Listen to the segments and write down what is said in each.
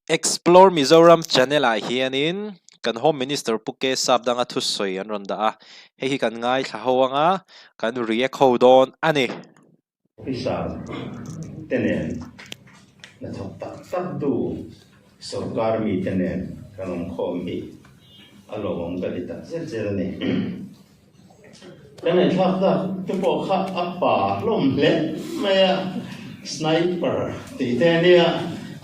Explore Mizoram channel ah hianin kan Home Minister Pu K Sapdanga thusawi an rawn dah a, hei hi kan ngaithla ho anga kan react ho dawn a ni. Officer te nen hnathawk tak tak tu sorkar mite nen kan awm khawm hi a lawmawm ka ti tak zet zet a ni. Ka ngaihthlak tak te pawh kha a pa hlawm hle mai a, sniper tih te a nia,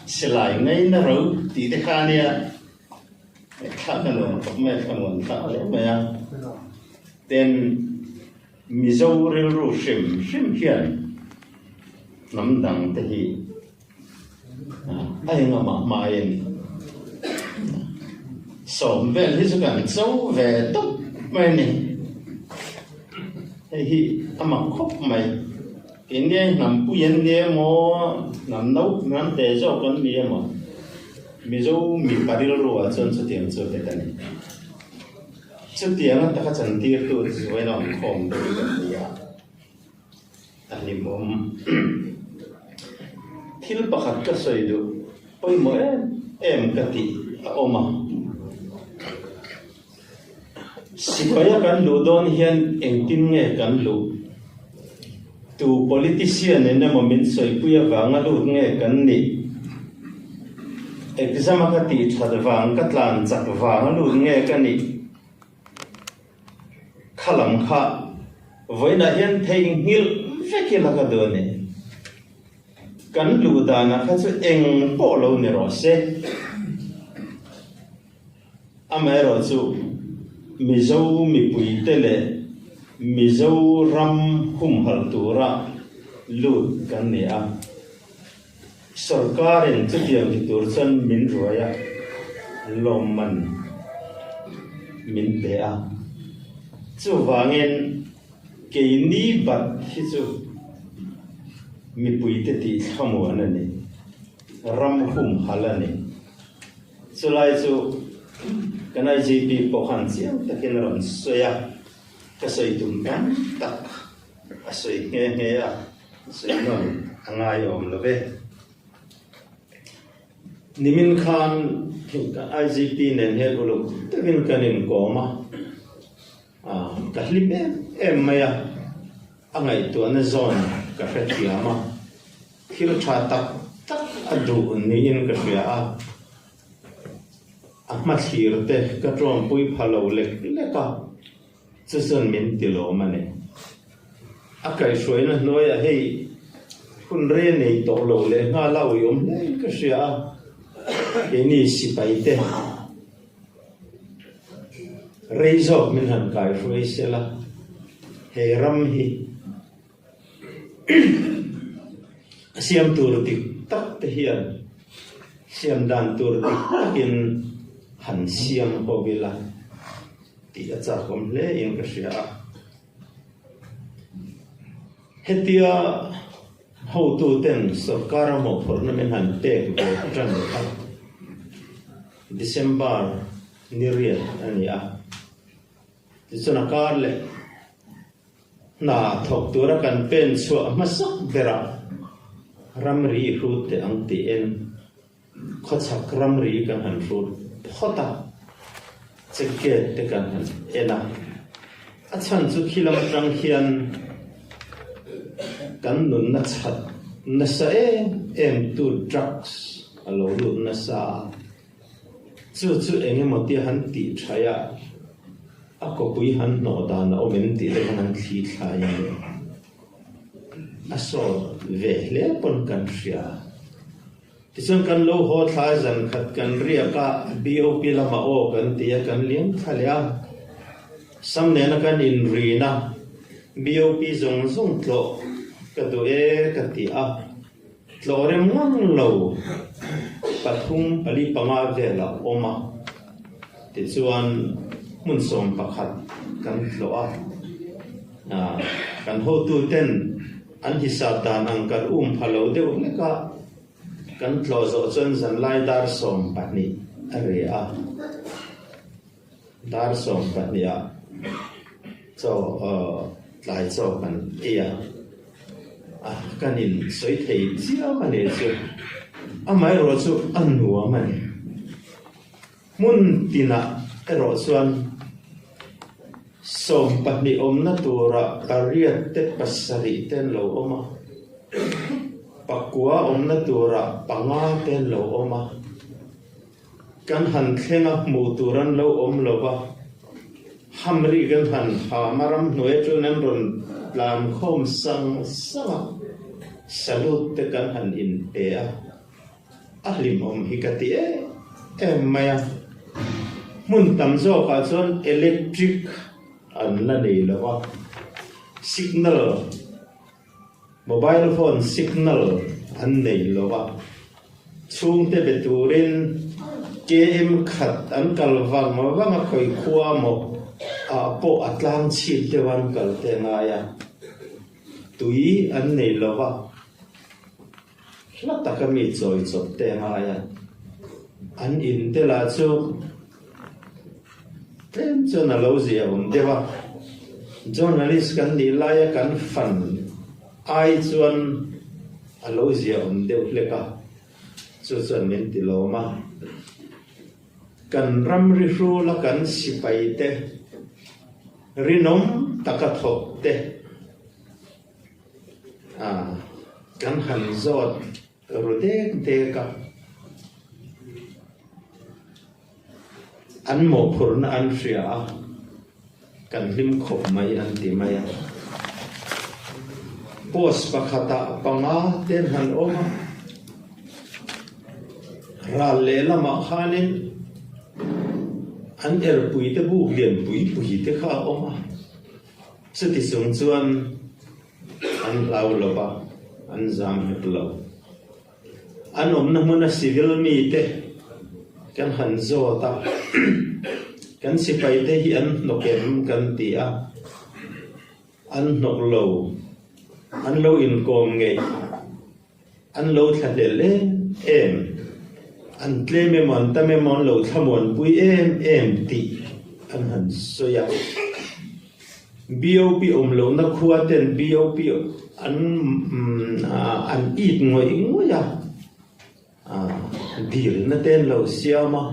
silai ngaina ro tih te kha a nia, ngaihthlak a nuam khawp mai a, thlamuan thlak hle mai a. Tin, Mizo rilru hrim hrim hian hnam dang te hi a engamah hmain sawm vel hi chu kan cho ve tawp mai a ni. Hei hi a mak khawp mai. Keini ai hnam pui an ni emaw, hnam no hnam te zawk an ni emaw, Mizo mipa rilruah chuan chutiang chu bet a ni. Chutianga taka chantirtu chu a awm khawm dawn kan ni a. A hlimawm. Thil pakhat ka sawi duh pawimawh em em ka tih a awm a. Sipaia kan luh dawn hian engtin nge kan luh? Tu politician in emaw min sawipui avanga lut nge kan nih? Exam a ka tih that vang ka tlan chak vanga lut nge ka nih? Kha lam kha vawiinah hian theihnghilh vek ila ka duh a ni. Kan luh danah kha chu eng pawh lo ni rawh se. Amaherawh chu Mizo mipuite leh Mizoram humhalh tura lut kan ni a. Sorkarin chutiang ti tur chuan min ruai a, lawmman min pe a. Chuvangin keini bat hi chu mipuite tih thlamuan a ni, ram humhalh a ni. Chulai chu kan IGP pawh khan chiang takin a rawn sawi a, ka sawi tum tam tak a sawi nghe nghe a. Sawi nawn a ngaiawm lo ve. Nimin khan IGP nen hian uluk takin kan inkawm a, ka hlim em em mai a, a ngaihtuahna zawn ka hrethiam a, thil tha tak tak a duh niin ka hria a, a hmathlir te ka tawngpui pha lo lek lek a. Chu chuan min ti lawm a ni. A kaihhruaina hnuaiah hei hun rei a nei tawh lo leh nghal a uiawm hle in ka hria a, keini sipai te rei zawk min han kaihhruai sela, he ram hi a siam tur dik tak te hian siam dan tur dik takin han siam ho ila. Tih a chakawm hle in ka hria a. Hetia hotu ten sorkar a mawhphurhna min han pek ve tan kha December ni riat a ni a. Tichuan a kar leh hna thawk tura kan pen chhuah hmasak berah ramri i hrut teh ang tiin Khawchhak ramri kan han hrut phawt a, check gate te kan han en a, a chhan chu khi lam atang hian kan nunna chhat nasa em em tu drugs a lo lut nasa a, chu chu eng emaw tia han tih thaih a, a kawpui han hnawh dan a awm em tih te khan han thli thlai a ni. A sawt ve hle pawn kan hria. Tichuan kan lo haw thla zan khat kan riak a, BOP lamah aw kan ti a, kan liam thla leh a. Sam nena kan inrin a, BOP zawng zawng tlawh ka duh e ka ti a, tlawh rem ngang lo pathum pali panga vel a awm a. Tichuan hmun 11 kan tlawh a. Kan hotuten an hisap dan ang kan um pha lo deuh hlek a, kan tlawh zawh chuan zanlai dar 12 a ri a. Dar 12 ah chaw tlai chaw kan ei a, kan in sawi thei chiam a ni chu. Amaherawh chu a nuam a ni. Hmun tinah erawh chuan 20 awmna turah pariat te pasarih te an lo awm a, pakua awmna turah panga te an lo awm a. Kan han thleng a hmuh tur an lo awm lo va, hamri kan han ham a, ramhnuai atangin an rawn tlan khawm sang sang a, salute te kan han inpe a, a hlimawm hi ka ti em em mai a. Hmun tam zawkah chuan electric an la nei lo va, signal. Mobile phone signal an nei lo a, chhungte be turin KM khat an kal vang vang a khawi khua maw ah pawh a tlang chhip deuh an kal te ngai a, tui an nei lo a, hla taka mi chawi chawp te ngai a, an in te lah chu Tlem chuan a lo zia awm deuh a, journalist kan nih laia kan fan ai chuan a lo zia awm deuh hlek a, chu chuan min ti lawm a. Kan ram rihrula kan sipai te rinawm taka thawk te kan han zawt ru dek dek a. An mawhphurhna an hria a, kan hlim khawp mai an ti mai a. Post pakhatah panga te an han awm a, ral lehlamah khanin an erpui te buk lian pui pui te kha a awm a, chuti chung chuan an hlau lo va, an zam hek lo. An awmna hmuna civil mite kan han zawt a, kan sipaite hi an hnawk em kan ti a, an hnawk lo, an lo inkawm ngeih, an lo thlahlel em em, an tlem emaw an tam emaw an lo thlamuanpui em em tih an han sawi a. BOP awm lohna khua ten BOP an an it ngawih ngawih a, dilna te an lo siam a,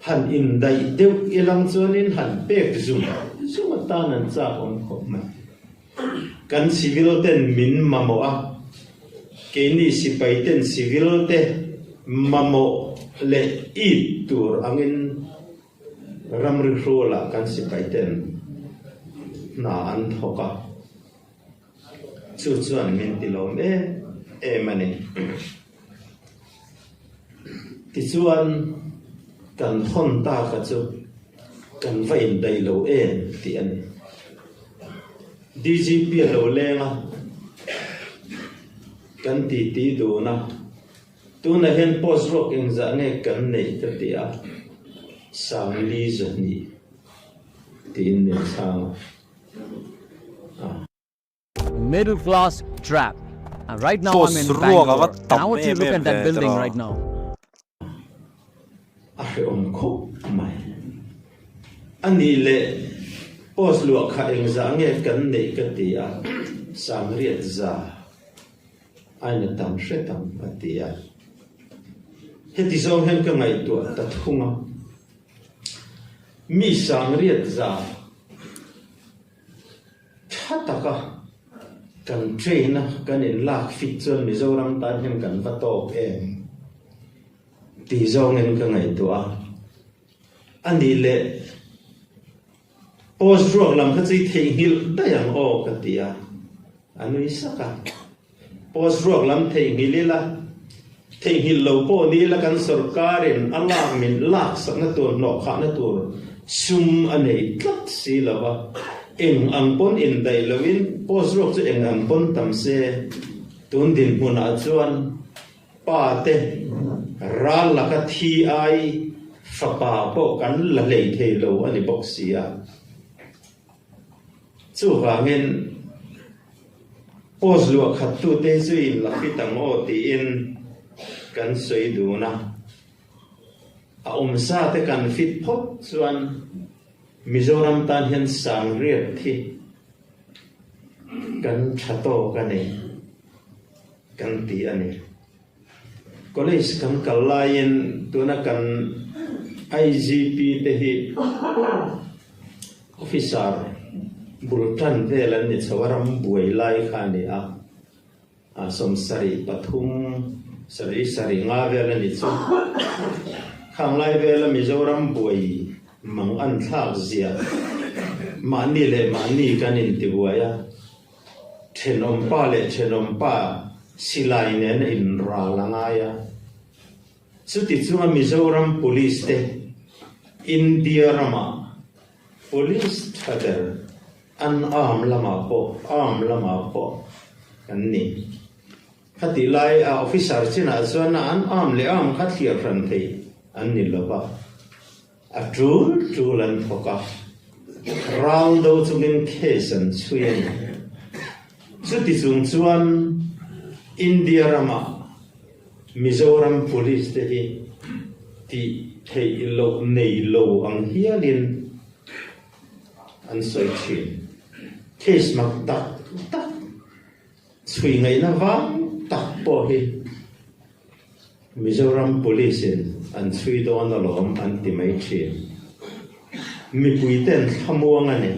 han indaih deuh ilang chuanin han pek zung zung atan an chak awm khawp mai. Kan civil ten min mamawh a, keini sipai ten civil te mamawh leh it tur angin Ramri hrualah kan sipai ten hna an thawk a, chu chuan min ti lawm em em a ni. Tichuan kan hawn taka chu kan va indaih lo em tih a ni. DGP a lo leng a, kan titi dun a. Tunah hian post ruak engzah nge kan neih ka ti a, Sangli 200 tiin min chhang a. Middle class trap and right now I'm Post in ruak a va Bangalore and tam I want you em to look em at that ve building tiraw. right now. A hrehawm khawp mai. A nih leh post luah kha engzah nge kan neih ka ti a, Sangriat za. Aina tam hre tam a ti a. Heti zawng hian ka ngaihtuah ta thung a. Mi 80 tha taka kan train a, kan inlak fit chuan Mizoram tan hian kan va tawk em ti zawngin ka ngaihtuah a. A nih leh Post ruak lam kha chu i theihnghilh daih ang aw ka ti a, a nui sak a. Post ruak lam theihnghilh ila, theihnghilh lo pawh ni ila kan sorkarin a lak min lak sakna tur hnawhkhahna tur sum a nei tlat si lo va, eng ang pawn indaih loin post ruak chu eng ang pawn tam se tun dinhmunah chuan Pa te ral laka thi ai fapa pawh kan la hlei thei lo a ni bawk si a. Chuvangin post luah khat tute hi chu in la fit ang aw tiin kan sawi dun a. A awmsa te kan fit phawt chuan Mizoram tan hian 80 hi kan tha tawk a ni. Kan ti a ni. College kan kal laiin tuna kan IGP te hi officer bul tan vel an ni chho a, ram buai lai kha a ni a. 73, sarih sarih nga vel a ni chu. Khang lai vela Mizoram buai mang an thlak zia mahni leh mahni kan intibuai a, thenawmpa leh thenawmpa silai nen a inral a ngai a. Chuti chunga Mizoram Police te India ramah Police tha ber An arm lamah pawh arm lamah pawh kan ni. Khatih lai a officer chinah chuan an arm leh arm kha thliar hran thei an ni lo va, a tul tul an thawk a, ral do chungin case an chhui a ni. Chuti chung chuan India ramah Mizoram Police te hi tih theih loh nei lo ang hialin An sawi thin. Case mak tak tak, chhui ngaihna vang tak pawh hi Mizoram Police in an chhui dawn alawm an ti mai thin. Mipui ten thlamuang a ni.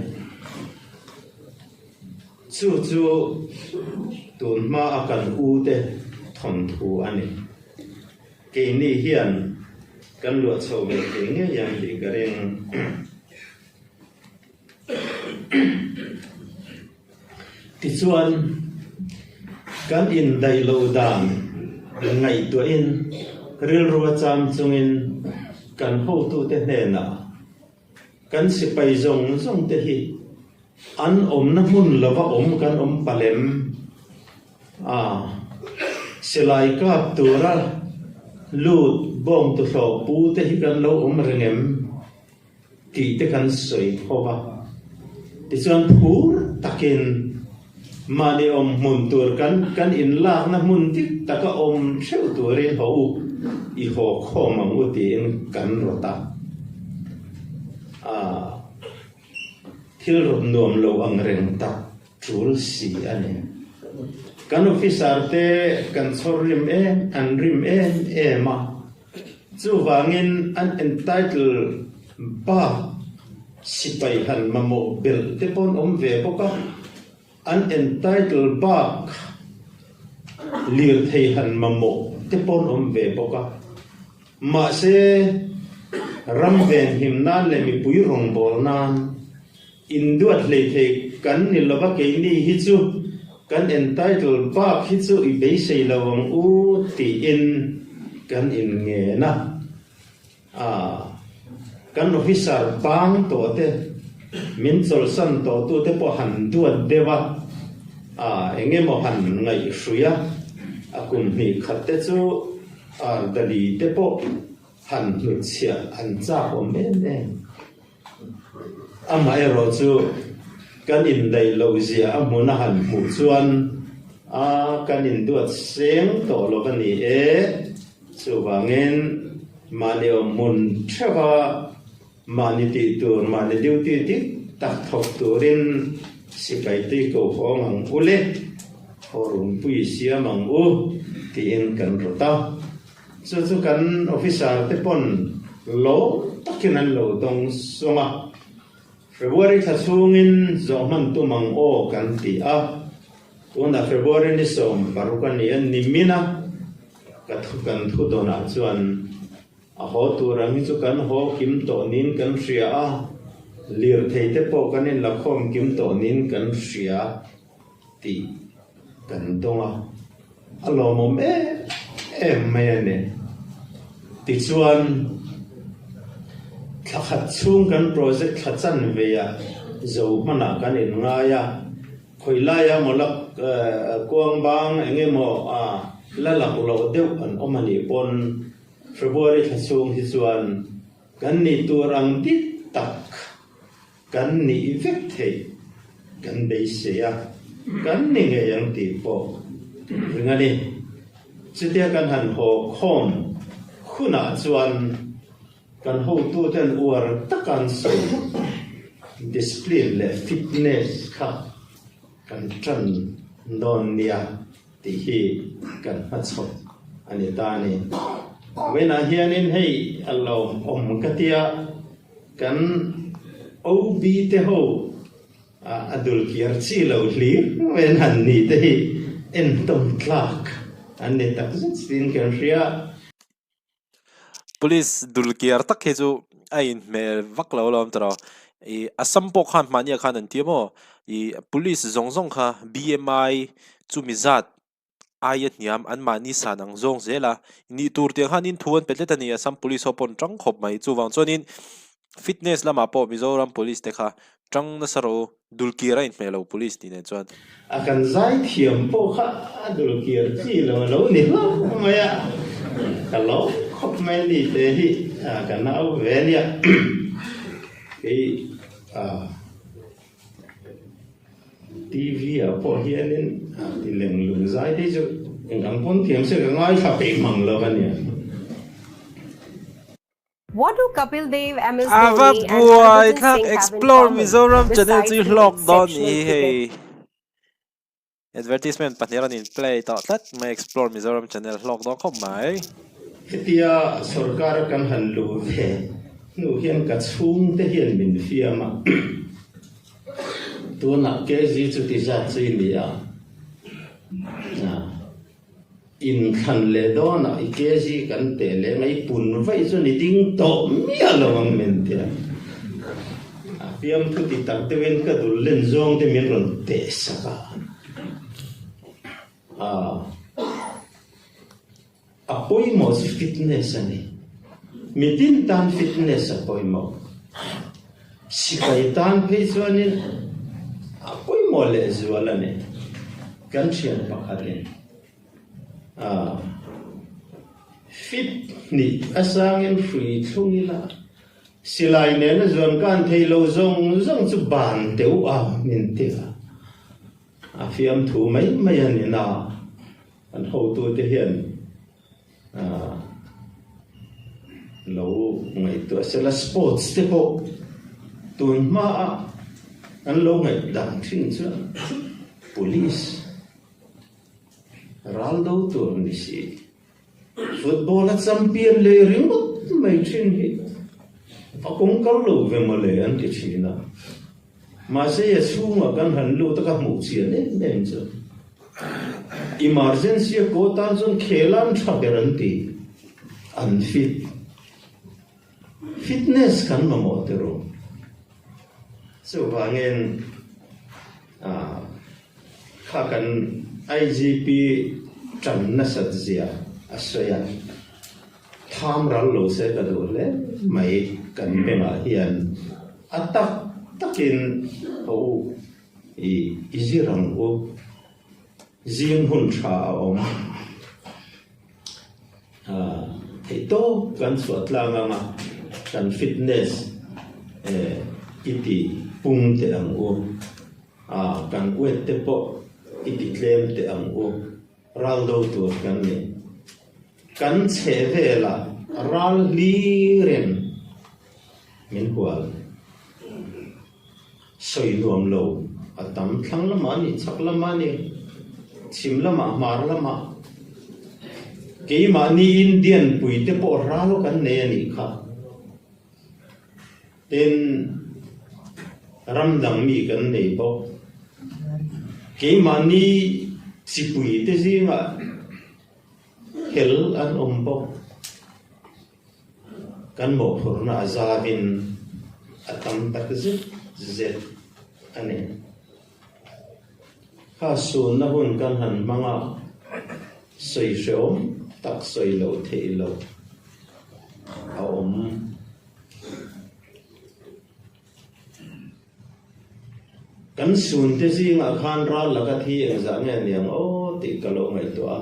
Chu chu tun hma a kan u te thawnthu a ni. Keini hian kan luah chho ve thei ngei ang tih ka ring. Tichuan, kan indaih loh dan ngaihtuahin rilru a cham chungin kan hotute hnenah kan sipai zawng zawng te hi an awmna hmun lova awm kan awm palem a, silai kap tura lut bawng tuhlawh pu te hi kan lo awm reng em? Tih te kan sawi ho va. Tichuan phur takin mahni awm hmun tur kan kan inlakna hmun dik taka awm hreuh turin haw u i haw khawm ang u tiin kan rawt a. Aaa thil rawt nuam lo ang reng tak tul si a ni. Kan officer te kan chhawr rim em an rim em em a. Chuvangin an entitle bak sipai han mamawh belh te pawn awm ve bawk a, an entitle bak lirthei han mamawh te pawn awm ve bawk a. Mahse, ram venhim nan leh mipui rawngbâwl nan Induat hleithei kan ni lova keini hi chu kan entitle bak hi chu i beisei lo ang u tiin kan inngen a. Aa, kan officer bang tawh te, min chawlhsan tawh tu te pawh han duat deuh a, aa, eng emaw han ngaihhrui a, a kum hnih khat te chu Ardali te pawh han hnutchhiah an chak awm em em. Amaherawh chu kan indaih loh zia a hmun a han hmuh chuan a kan induat seng tawh lo a ni e. Chuvangin mahni awm hmun theuha mahni tih tur, mahni duty dik tak thawk turin sipai tui ko hawng ang u le, haw runpui siam ang u tiin kan rawt a. Chu chu kan officer te pawn lawm takin an lo dawng sawng a, February thla chhungin zawh hman tum ang aw kan ti a, tunah February ni 16 a ni a, nimin a ka thu kan thu dawnah chuan a haw tur ang hi chu kan haw kim tawh niin kan hria a, lirthei te pawh kan inlakhawm kim tawh niin kan hria. Tih kan dawng a, a lawmawm em em mai a ni. Tichuan, thla khat chhung kan project thla chanve ah zo hmanah kan inngai a, khawi laia maw la kuang bang eng emaw la lak loh deuh an awm a nih pawn February thla chhung hi chuan kan nih tur ang dik tak Kan nih vek theih kan beisei a, kan ni ngei ang tih pawh ring a ni. Chutia kan han haw khawm hunah chuan kan hotuten uar taka an sawi discipline leh fitness kha kan tan dawn nia tih hi kan hmachhawp A ni ta a ni. Vawiinah hianin hei a lawmawm ka tia kan OB te ho a dul kiar chi lo hlir mai an han ni te hi entawn tlak an ni tak zet zet in kan hria. Police dul kiar tak hi chu a inhmel vak lo alawm tawh. Ih Assam pawh khan mahnia khan an ti a maw? Ih police zawng zawng kha BMI chumi zat aia hniam anmahni san ang zawng zel a, nih tur tiang khan in thu an pe tlet a ni, Assam Police ho pawh an tang khawp mai. Chuvang chuanin fitness lamah pawh Mizoram Police te kha tang nasa rawh u, dulkir a inhmeh lo Police tih nen chuan. A kan zai thiam pawh kha a dulkir chi lo a lo ni hlauh mai a, ka lawm khawp mai ni te hi ka nau ve nia kei a. TV ah pawh hianin ti leng lung zai te chu eng ang pawn thiam se ka ngaithla peih mang lo a nia. What do Kapil Dev, MS Ava Dhoni and buai Harbhajan thlak Singh have in Explore common Mizoram channel besides chu i being hlawk dawn exceptional i hei. cricket? Advertisement pahnih rawn in play tawh tlat mai Explore Mizoram channel hlawk dawn khawp mai. Hetia sorkar kan han luh ve hnu hian ka chhungte hian min fiam a, tunah KZ chu ti zat chu i ni a, inthlan leh dawnah i KZ kan teh leh mai pun vaih chu ni ding tawh miah lo ang min ti a, a fiamthu ti tak deuhin ka dul len zawng te min rawn teh sak a, a pawimawh chu fitness a ni, mitin tan fitness a pawimawh, sipai tan phei chuanin a pawimawh lehzual a ni, kan thian pakhatin. A fit hnih a sangin hrui thlung ila, silai nena zuan kan thei lo zawng zawng chu ban teuh a min ti a. A fiamthu mai mai a ni na, kan hotute hian lo ngaihtuah sela sports te pawh tun hmaa an lo ngaihdan thin chuan police, Ral do tur ni si. Football a champion leh ringawt mai thin hi a kawng kal lo ve mawle an ti thin a. Mahse a chhungah kan han lut a ka hmuh chian em em chu emergency a kaw tan chuan khel an tha ber an ti. An fit. Fitness kan mamawh tiraw. Chuvangin ah. Kha kan IGP tan nasat zia a sawi a, tham ral lo se ka duh hle mai kan bengah hian a tak takin ka u i i zir ang u, zing hun tha a awm theihtawp kan chhuah tlang anga kan fitness i ti pung teh ang u. A, kan uet te pawh i ti tlem teh ang u, ral do tur kan ni. Kan chheh velah ral hlirin min hual. Sawi nuam lo a tam thlang lamah a ni, chhak lamah a ni, chhim lamah, hmar lamah. Keimahni Indian pui te pawh ral kan nei a nih kha. Tin, ram dang mi kan nei bawk. Keimahni chipui te zingah hel an awm bawk. Kan mawhphurhna a zavin a tam tak zet zet a ni. Kha sunna hun kan han hmang a, sawi hrehawm tak sawi loh theih loh a awm. Kan sunte zingah khan ral laka thi engzah nge niang aw tih ka lo ngaihtuah a.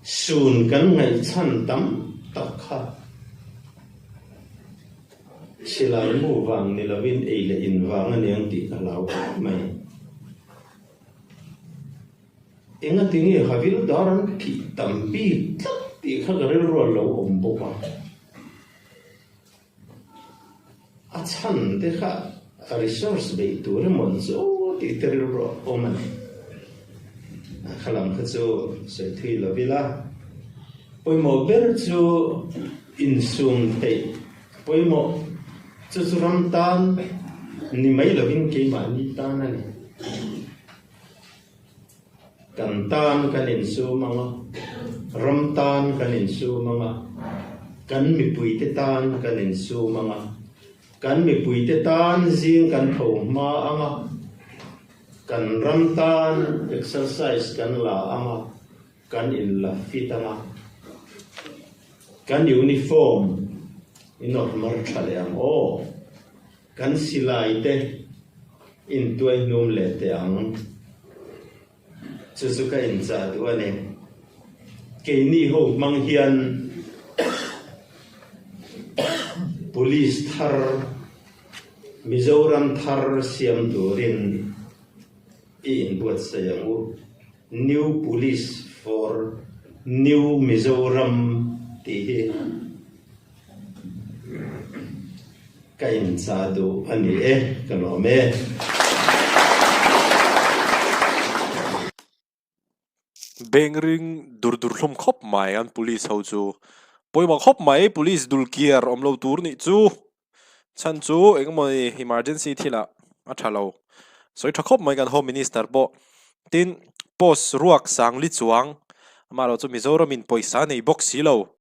Sun kan ngaihchhan tam tak kha. Silai mu vang ni lovin ei leh in vang a niang tih ka hlau khawp mai. Enga tinge Havil dar an thih tam bik tlat tih kha ka rilru a lo awm bawk a. A chhan te kha resource beih tur emaw an chu tih te rilru a awm a ni. Kha lam kha chu sawi thui lo ila. Pawimawh ber chu insum theih a pawimawh. Chu chu ram tan ni mai lovin keimahni tan a ni. Kan tan kan insum ang a, ram tan kan insum ang a, kan mipuite tan kan insum ang a, kan mipuite tan zing kan tho hma ang a, kan ram tan exercise kan la ang a, kan inla fit ang a, kan uniform inawrh mar tha leh ang aw, kan silai te intuai hnum leh teh ang. Chu chu ka inchah duh a ni. Keini ho hmang hian Police thar, Mizoram thar siam turin i inbuatsaih ang u. New Police for New Mizoram tih hi ka inchah duh a ni e, ka lawm e. Beng ring dur dur hlawm khawp mai an police ho chu pawimawh khawp mai police dul kiar awm lo tur nih chu chhan chu engemaw emergency thilah a tha lo sawi tha khawp mai kan home minister pawh tin post ruak sang li chuang amaherawhchu Mizoram in pawisa nei bawk si lo.